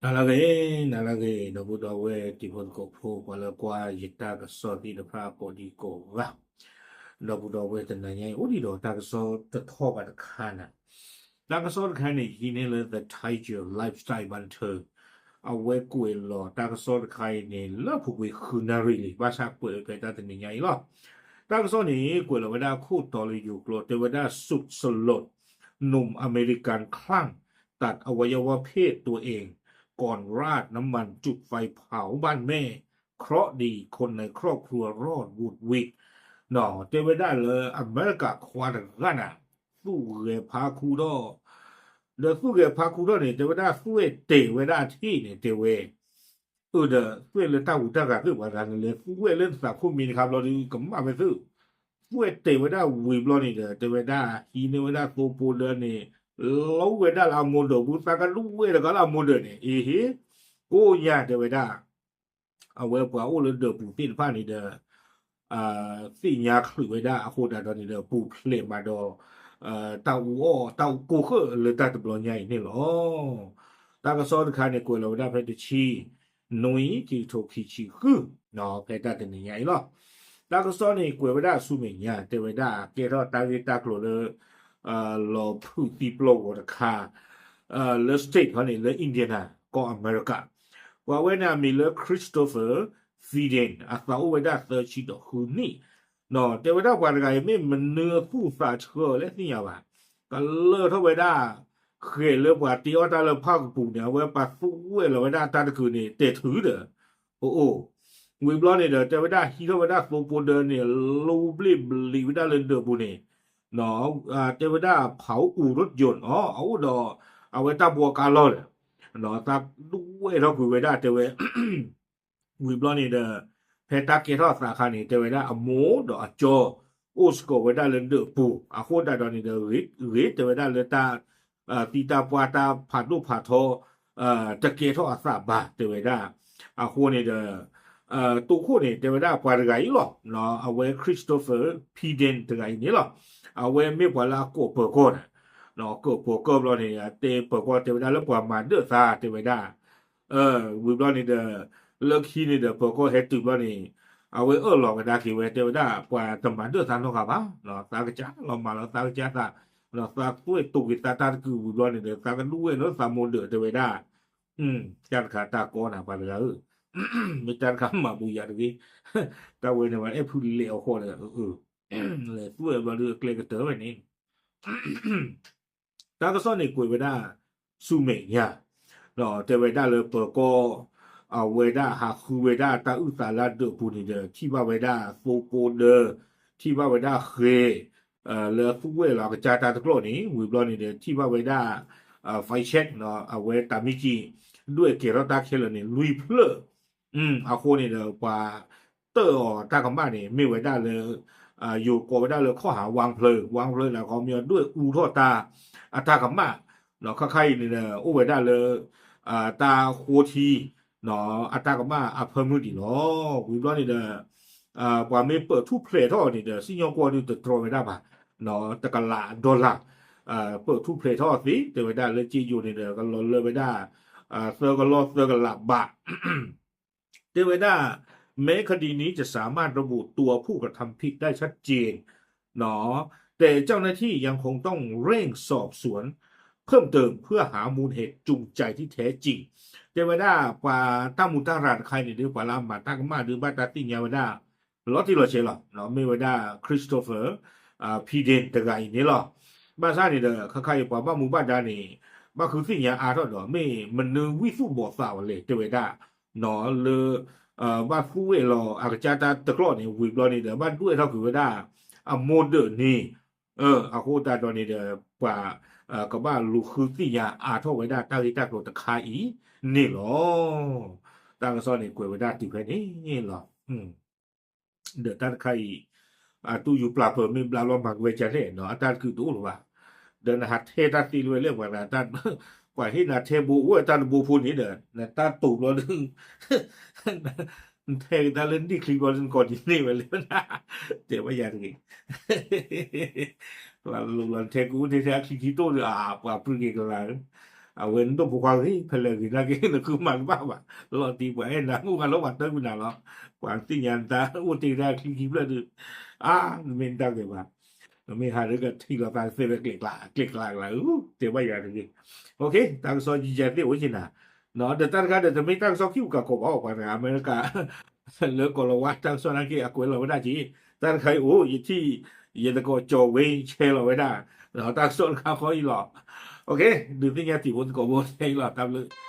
နၤလၢအဂ့ၤ, နၤလၢအဂ့ၤ, ဒီပုၢ်ဒီဝဲၢ်တံၤဖိသကိးဖိ ပှၤလၢကွၢ်ယတၢ်ကစီၣ်သ့ၣ်တဖၣ်ကိးဒံကိးဂၤ, ဒီပုၢ်ဒီဝဲၢ်တနၤညါအံၤ အိၣ်ဒံးဒီးတၢ်ကစီၣ်တထီၣ်ဘၣ်တခါနၤ, တၢ်ကစီၣ်တခါန့ၣ် ဟံးန့ၢ်လၢ The Tiger Lifestyle ဘၣ်နထၢ အဝဲကွဲးလီၤတၢ်ကစီၣ်တခါအံၤန့ၣ် လၢအပူၤကွံာ်ဃုနၣ်ရံၣ်လံ ဘၣ်ဆၣ်ကွဲးဝဲဖဲတၢ်တနံၤညါအံၤလီၤ. တၢ်ကစီၣ်န့ၣ် ကွဲးလီၤဝဲဒၣ်ခိၣ်တီလၢယိၤကျိာ် တဲဝဲဒၣ် สุดสลด หนุ่มอเมริกันคลั่งตัดอวัยวะเพศตัวเอง ก่อนราดน้ำมันจุดไฟเผาบ้านแม่ เคราะห์ดีคนในครอบครัวรอดหวุดหวิด တဲဝဲဒၣ်လၢအမဲရကၤခွါတဂၤန့ၣ် သူၣ်ဂဲၤဖးခူထီၣ်, ဒီးသူၣ်ဂဲၤဖးခူထီၣ်န့ၣ် တဲဝဲဒၣ်သူၣ်ဝဲၢ်တဲာ်ဝဲဒၣ်အထံၣ်န့ၣ် တဲဝဲ အၢ ဒီးသူၣ်ဝဲၢ်လၢတၢ်ဝံတၢ်ဂၤသ့ၣ်ပှၤတဂၤန့ၣ် လဲၤသူၣ်ဝဲၢ်လၢနသးခိၣ်မံၤတခါဘျီဒီး ကမၣ်ဝဲသု, သူၣ်ဝဲၢ်တဲာ်ဝဲဒၣ်ဝံၤဘျီန့ၣ်ဒီး တဲဝဲဒၣ် ဟံးန့ၢ်ဝဲဒၣ်သိဖိဒၢန့ၣ် လီၤဝဲဒၣ်လၢအမိၢ်ဒၢးပူၤ သးကဒူဝဲၢ်တဂၤလၢအမိၢ်ဒၢးန့ၣ် အ့ဟ့ ကိးညါတဲဝဲဒၣ် အဝဲပှၤအိၣ်လၢဒၢးပူၤသ့ၣ်တဖၣ်န့ၣ်ဒီး သ့ၣ်ညါချုးဝဲဒၣ်အဃိသတးဒီးန့ၣ်ဒီး ပူၤဖျဲးမးဒီး တၢ်အူအီၣ်တၢ်အူကိၢ်ဃၢလၢတၢ်တဘျီညါအံၤန့ၣ်လီၤ. တၢ်ကစီၣ်တခါန့ၣ် ကွဲးလီၤဝဲဒၣ်ဖဲတဆံ နွံ ခံကထိခံဆံဃု ဖဲတၢ်တနံၤညါအံၤလီၤ. တၢ်ကစီၣ်န့ၣ် ကွဲးဝဲဒၣ်ဆူမဲာ်ညါ တဲဝဲဒၣ်ကဲထီၣ်တၢ်ဂ့ၢ်တၢ်ကျိၤလၢ လီၤဖုးသံပျီဂီၤတခါ လၢ state ခီန့ၣ် လၢ Indiana ကီၢ်အမဲရကၤ ပှၤဝဲန့ၣ်အမံၤလၢ Christopher Fedin အသးအိၣ်ဝဲဒၣ်သၢဆံဒီးဃုနံၣ် တဲဝဲဒၣ်ပှၤတဂၤအံၤ မ့ၢ်မနုၤအသူၣ်အသးဆှၢလဲၣ်သ့ၣ်ညါဘၣ်, ကလၢထီၣ်ဝဲဒၣ် ဃဲးလၢပှၤတ့အီၣ်တၢ်လၢဖၣ်ကပူၤန့ၣ် အဝဲပှၤသူၣ်ဝဲၢ်လီၤဝဲဒၣ်တၢ်တကုာ်န့ၣ် တဲာ်ထုးဒီး ပအိၣ်, ဝံၤဘျီန့ၣ်ဒီး တဲဝဲဒၣ်ဟံးထီၣ်ဝဲဒၣ်သိဖိဒၢန့ၣ် လူၤဘျ့ၣ်ဘျံးဝဲဒၣ်လၢဒၢးပူၤန့ၣ် တဲဝဲဒၣ် เผาอู่รถยนต์ အီၤ အအိၣ်ဒီး အဝဲတၢ်ဘှီကါလီၢ်ဒီး သးဒူဝဲၢ်ထီၣ်ကွံာ်ဝဲဒၣ်တဲဝဲ ဝံၤဘျီန့ၣ်ဒီး ဖဲတၢ်ကဲထီၣ်အသးအခါန့ၣ် တဲဝဲဒၣ်အမိၢ်ဒီးအကၠီ အိၣ်စ့ၢ်ကီးဝဲဒၣ်လၢဒၢးပူၤ အဃိသတးဒီးန့ၣ်ဒီး ဂ့ၤတဲဝဲဒၣ်လၢတၢ် သံတၢ်ပှၢ်တၢ်ဖးဒိၣ်ဖးထီ တကဲထီၣ်အသးဘၣ်တဲဝဲဒၣ်, အဃိန့ၣ်ဒီး တိခိၣ်န့ၣ် တဲဝဲဒၣ်ပှၤတဂၤအံၤလီၤ, အဝဲ Christopher Fedin တဂၤအံၤန့ၣ်လီၤ, အဝဲမ့ၢ်ပှၤလၢအကိးပၢၤကီၢ်န့ၣ်, ကိးပၢၤကီၢ်ဘျီန့ၣ် တဲပၢၤကီၢ်တဲဝဲဒၣ်လၢပှၤမၤဒၢးသး တဲဝဲဒၣ် ဝံၤဘျီန့ၣ်ဒီး လၢခံန့ၣ်ဒီး ပၢၤကီၢ်ဟဲတုၤဘျီန့ၣ် အဝဲအၢၣ်လီၤကဒါက့ၤဝဲ တဲဝဲဒၣ် ပှၤတမၤဒၢးသးနီတဂၤဘၣ်, သးကစၢ်လီၤမၤလီၤသးကစၢ်သး, သးသွဲၣ်တိာ်က့ၤသးတၢ်တကုာ်ဝံၤဘျီန့ၣ်ဒီး သးကဒူဝဲၢ်လၢသးမိၢ်ဒၢးတဲဝဲဒၣ်, တၢ်တခါတၢ်ကီနၤပှၤတဂၤဧၢ, မ့ၢ်တၢ်တခါမၤဘူးယၤတဂ့ၤ, တၢ်ဝဲန့ၣ် ပှၤအဲၣ်ဖုလဲၤအီၤဃီဒီး လဲၤသွဲၣ်ဘျီဒီးအကျဲကတၢၢ်ဝဲန့ၣ် တၢ်ကစီၣ်န့ၣ်ကွဲးဝဲဒၣ် ဆူမဲာ်ညါ, တဲဝဲဒၣ်လၢပၢၤကီၢ် အဝဲဒၣ်ဟးဃုဝဲဒၣ်တၢ်အုၣ်သးလၢဒၢးပူၤန့ၣ်ဒီး ထံၣ်ဘၣ်ဝဲဒၣ်သိဖိဒၢ, ထံၣ်ဘၣ်ဝဲဒၣ်ဃဲၤ, လၢသူၣ်ဝဲၢ်လီၤအကစၢ်တၢ်တကျီၢ်န့ၣ် ဝံၤဘျီန့ၣ်ဒီး ထံၣ်ဘၣ်ဝဲဒၣ် fire truck အဝဲတၢ်မံကံၣ် ဒွဲၣ်ကဲၤထီၣ်တၢ်ခဲလၢာ်န့ၣ် လွံၢ်ဖျၢၣ် အဃိန့ၣ်ဒီး ပှၤတၢၣ်အီၤတၢ်ကမၣ်န့ၣ် မ့ၢ်ဝဲဒၣ်လၢ ယိၤကိးဝဲဒၣ်လၢခီၣ်ဟး ဝါဖျၢၣ်, ဝါဖျၢၣ်န့ၣ် ခီမ့ၢ်ဒွဲၣ်အူထီၣ်တၢ် အတၢ်ကမၣ်, ခါခါအံၤန့ၣ်ဒီး အိၣ်ဝဲဒၣ်လၢ တၢ်ဃိထံ အတၢ်ကမၣ်အဖၢမုၢ်ဒံးလီၤ. ဝံၤဘျီန့ၣ်ဒီး ပှၤမ့ၢ်ပၢၢ်ထူၣ်ဖျဲးထီၣ်အီၤန့ၣ်ဒီး စံၣ်ညီၣ်ကွီၢ်ဒုးတတြီဝဲဒၣ်ဘၣ်, တကလး dollar ပၢၢ်ထူၣ်ဖျဲးထီၣ်အီၤသ့ တဲဝဲဒၣ်လၢက့ယိၤန့ၣ်ဒီး ကလီၤလၢဝဲဒၣ် သၢကလီၢ်သၢကလးဘး တဲဝဲဒၣ် แม้คดีนี้จะสามารถระบุตัวผู้กระทำผิดได้ชัดเจน แต่เจ้าหน้าที่ยังคงต้องเร่งสอบสวนเพิ่มเติมเพื่อหามูลเหตุจูงใจที่แท้จริง တဲဝဲဒၣ် ပှၤတၢ်မူတၢ်ရၤတခါအံၤန့ၣ်ဒီး ပှၤလၢအမၤတၢ်ကမၣ်ဒီး ဘၣ်တၢ်သ့ၣ်ညါဝဲဒၣ် လီၤတံၢ်လီၤဆဲးလီၤ. မ့ၢ်ဝဲဒၣ် Christopher Fedin တဂၤအံၤန့ၣ်လီၤ. ဘၣ်ဆၣ်န့ၣ်ဒီး ခါခါအံၤပှၤဘၣ်မူဘၣ်ဒါန့ၣ် ဘၣ်ဃုသ့ၣ်ညါအါထီၣ်ဒီး မ့ၢ်မနုၤဝံၣ်သူၣ်ဘီၣ်သးအီၤလဲၣ် တဲဝဲဒၣ် လၢ ဘၣ်သူၣ်ဝဲၢ်လီၤအကစၢ်တၢ်တကျီၢ်န့ၣ် ဝံၤဘျီန့ၣ်ဒီး ဘၣ်ဒွဲၣ်ထီၣ်ကွံာ်ဝဲဒၣ် အမိၢ်ဒၢးန့ၣ် အဃိသတးဒီးန့ၣ်ဒီး ပှၤ ကဘၣ်လူၤဃုသ့ၣ်ညါအါထီၣ်ဝဲဒၣ်တၢ်ဂ့ၢ်တၢ်ကျိၤတခါအံၤန့ၣ်လီၤ. တၢ်ကစီၣ်န့ၣ်ကွဲးဝဲဒၣ်တုၤဖဲန့ၣ်လီၤ. ဒီးတၢ်တခါအံၤ အတူၢ်ယူၤပျၢ်ပၢၢ်မ့ၢ်ဘျါလီၤမၤကဝဲၤကၢ်လဲၣ် အတၢ်တကုာ်တအိၣ်လၢၤဘၣ်. ဒီးနဟးထဲတၢ်သ့လၢဝဲလဲၣ် ပှၤ ပှၤဟ့ၣ်နၤထဲဘိအိၣ်ဝဲတၢ်တဘိဖိန့ၣ်ဒီး နတၢ်တိာ်ဘျီဒီး နထဲက့ၤတၢ်လၢနံၣ်ချံဘျီဒီး နကိးဒ်န့ၣ်ဝဲလဲၣ် တဲဘၣ်ယၤတဂ့ၤ. ပှၤလိၤလီၤနထဲကူၣ်အိၣ်ထဲထဲအချံခံတိၢ်ဒီး အပှၤပြံက့ၤကလၤဧၢ အဝဲနဒိၣ်ပိာ်ခွါဂ့ၤ ဖဲလဲၣ်ဂ့ၤနာ်က့ နဃုမၤတဘၣ်ဘၣ်, လီၤတံၢ်ပှၤအဲၣ်နၤမုၣ်ဂၤလီၤ ပှၤတၢ်ကွံနၤလီၤ, ပှၤသ့ၣ်ညါနတၢ်အိၣ်တ့ၢ်ကဒါချံခံဖျၢၣ်ဒုး, အါ နမ့ၢ်နတၢ်ဂ့ၤဘၣ်, နမ့ၢ်ဟးဒုးကထံၣ်လီၤသးကသ့ဝဲကျဲးကျဲးကျဲးကျဲး, တဲဘၣ်ယၤတဂ့ၤ, တဲတၢ်ကစီၣ်ယံာ်ယံာ်သ့ၣ်အိၣ်က့နၤ, ဒီးတၢ်တခါဒီး တမ့ၢ်တၢ်ကစီၣ်ခံပူၤကီးဘၣ် ပှၤတဂၤအမဲရကၤ လၢကီၢ်လီၤဝါတၢ်ကစီၣ်နာ်က့ အကွဲးလီၤဝဲဒၣ်က့, တၢ်တခါအံၤအိၣ် ယထံၣ် ယသကိးကၠီၤဝ့ဆဲးလီၤဝဲဒၣ်, တၢ်ကစီၣ်တခါဃီအံၤလီၤ, ဒုးသ့ၣ်ညါတံၤဖိသကိးဖိခဲအံၤလီၤ တၢ်ဘျုး